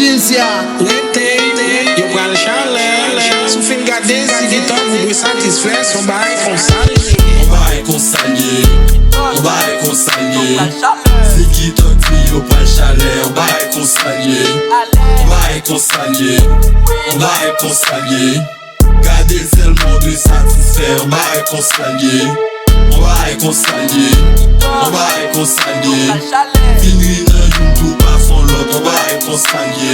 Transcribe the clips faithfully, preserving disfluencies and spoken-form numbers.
Isi a, rete, yo pral chalè. Si w fin gade Ziggy Top, ou dwe satisfè, se yon bagay konsa l ye. Yon bagay konsa l ye. Yon bagay konsa l ye. Ziggy Top di yo pral chalè. Yon bagay konsa l ye. Yon bagay konsa l ye. Yon bagay konsa l ye. Gade sèlman w dwe satisfè, yon bagay konsa l ye. Yon bagay konsa l ye. Yon bagay konsa l ye. Vin ri nan youn tou pa fon lòt, yon bagay konsa l ye.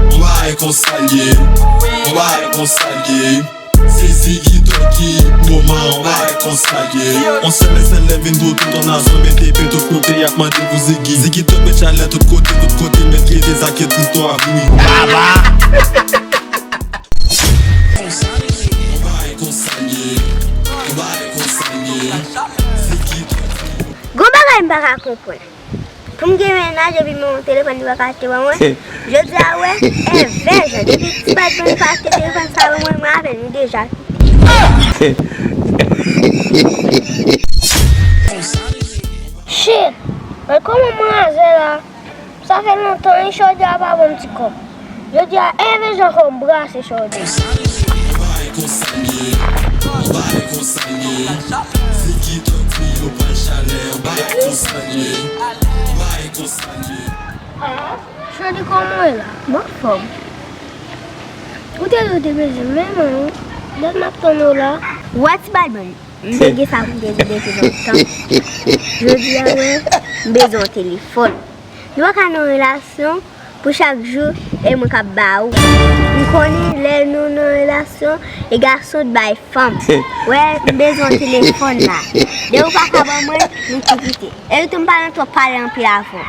Yon bagay konsa l ye. Yon bagay konsa l ye. Se Ziggy Top ki moman, yon bagay konsa l ye. On sèl sèl lè vin pou tout on nazon mete pe tout kote y ap mande pou Ziggy. Ziggy Top met chalè tout kote, tout kote met rete sa ke tout to ap ri. Baba! Gon bagay m pa ka konprann. Pou m gen mennaj epi m gen yon telefòn li pa ka achte ban mwen. Jodi a wè, envèj, depi ti bat mwen pa achte telefòn sa ban mwen, mwen avè l nou deja kite. Shit! Men kòman manzè la? Sa fè lontan wi, Chòdya pa ban m ti kòb. Jodi a, envèj ankò m brase Chòdya. Yon bagay konsa l ye, yon bagay konsa l ye. Ziggy Top di yo pral chalè, yon bagay konsa l ye, yon bagay konsa l ye. Chòdya, kòman w ye la? M anfòm. Ou te di w te bezwen m, men mwen, dat m ap tann ou la. Wè ti Badman, m te gen sa pou m te di depi lontan. Jodi a, wè, m bezwen yon telefòn. Nou pa ka nan yon relasyon pou chak jou e mwen k ap ba ou. M konnen lè nou nan relasyon, e gason t bay fanm. Wè, m bezwen yon telefòn la. Depi ou pa ka ban mwen, nou tou kite. Epi tou m pa nan twòp pale anpil avè w.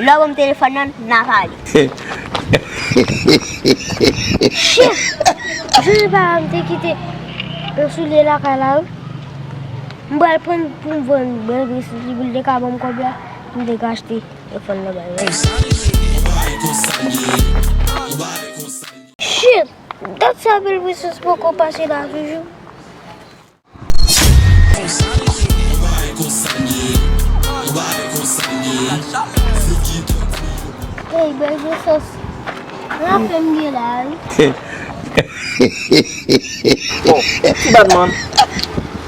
Lè w ban m telefòn nan, n a pale. Shit! Jodi a m te kite yon soulye lakay la wi. M pral pran pou m vann bèl briswit li pou l te ka ban m kòb la pou m te ka achte telefòn nan bay mwen. Shit! Dat sa bèl briswit poko pase la toujou. Hey, bèl sos. Nan fè m gen la wi. Bon, ti Badman.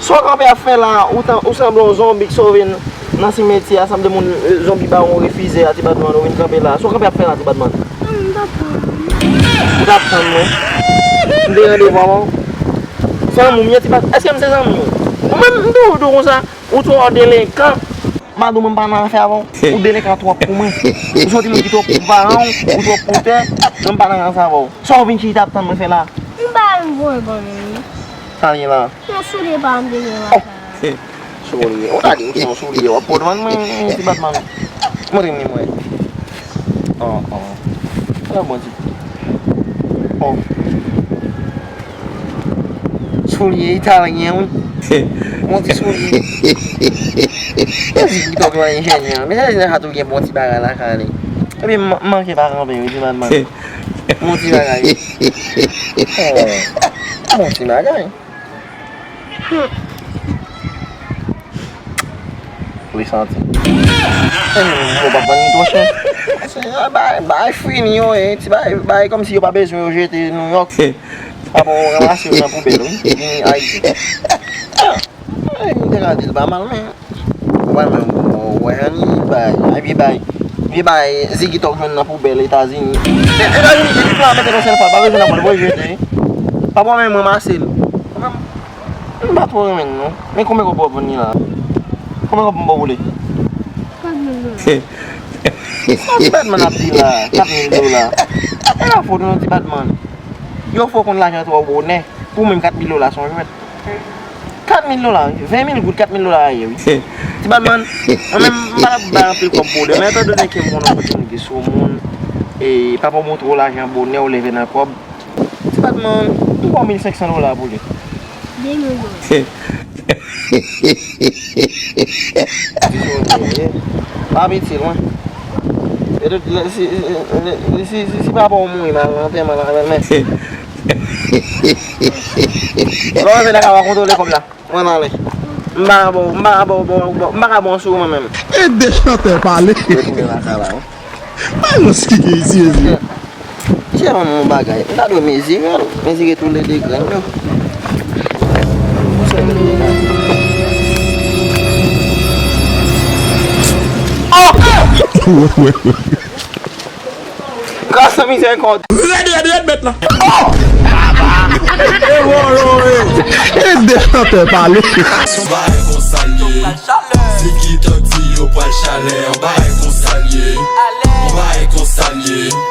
Sa w kanpe ap fè la, ou tan, ou sanble yon zonbi k sove n-, nan simetyè a, sanble moun, eh, zonbi bawon refizè a, ti Badman, ou vin kanpe la. Sa w kanpe ap fè la, ti Badman? Ou t ap tann mwen. M te randevou avè w. Zanmi w m ye, ti Badman. Èske m se zanmi w? Ou menm, m toujou di w konsa. Ou twò delenkan. M a di w mwen m pa nan afè avè w. Ou delenkan twòp pou mwen. Ou se yon timoun ki twòp pou paran w, ou twòp pou tè. Mwen m pa nan rans avè w. Sa w vin chita ap tann mwen fè la? M pa menm voye ban nou wi. Sa l ye la? Yon soulye pa m te gen la. Soulye. Ou ta di m se yon soulye w ap pot vann mwen, ti Badman. Montre m li m wè. Oh, oh. Sa bon, ti. Oh. Soulye italyen, wi. Bon ti soulye. Mwen di ki tòk lan enjenyè. Men enjenyè sa tou gen bon ti bagay lakay li. Epi m manke pa kanpe, wi, ti Badman. Bon ti bagay. Oh. Bon ti bagay. Hmm. Li santi. Ou pa vann li twò chè. Se, ah, bay, bay fini yo, eh. Ti bay, bay kòmsi yo pa bezwen yo jete Nouyòk. Apa w ranmase yo nan poubèl, wi. Vini Ayiti. Ah, eh, m te ka di l pa mal, men. Ou pa menm, ou wè jan li bay, ay, vye bay. Vye bay, Ziggy Talk jwenn nan poubèl Etazini. E, Etazini, depi plan mete nan sèl fwa, pa bezwen nan pòl, voye jete. Pa pran menm ranmase l. Ou menm, M pa twò renmen l non. Men konbyen kòb w ap vann li la? Konbyen kòb m ba w pou li? Kat mil dola. Sa ti Badman ap di la? Kat mil dola. E pa fòt ou non ti Badman. Yon fwa w konn lajan twò bonè. Pou mwen kat mil dola se yon jwèt. Kat mil dola wi. Ven mil goud, kat mil dola a ye wi. Ti Badman, mwen menm m pa t ap bay anpil kòb pou ou. Men etan done ke m konnen w se yon moun ki sou moun, e papa w montre w lajan bonè, w leve nan kòb. Ti Badman, m ba w mil senk san dola pou li. De mil dola. Pa piti lwen. E tout, si, si, si, si, si papa w mouri, m al nan antèman l avè l, men. Lè w rive lakay ou, kontwole kòb la. Mwen ale. M pa ka ba w, m pa ka ba w, ba w, ba w, m pa ka ba w sou mwen menm. Ede chantè pale. Retounen lakay la, wi. Pa yon siki isi, isi. Tèlman bon bagay. M ta dwe mezire l. Mezire tou le de grenn yo. Gras an mizè kò. Rèd, rèd, rèd, mèt la. E de chantè pale. Bay konsa l ye. Ziki Tòti yo pral chalè. Bay konsa l ye. Bay konsa l ye.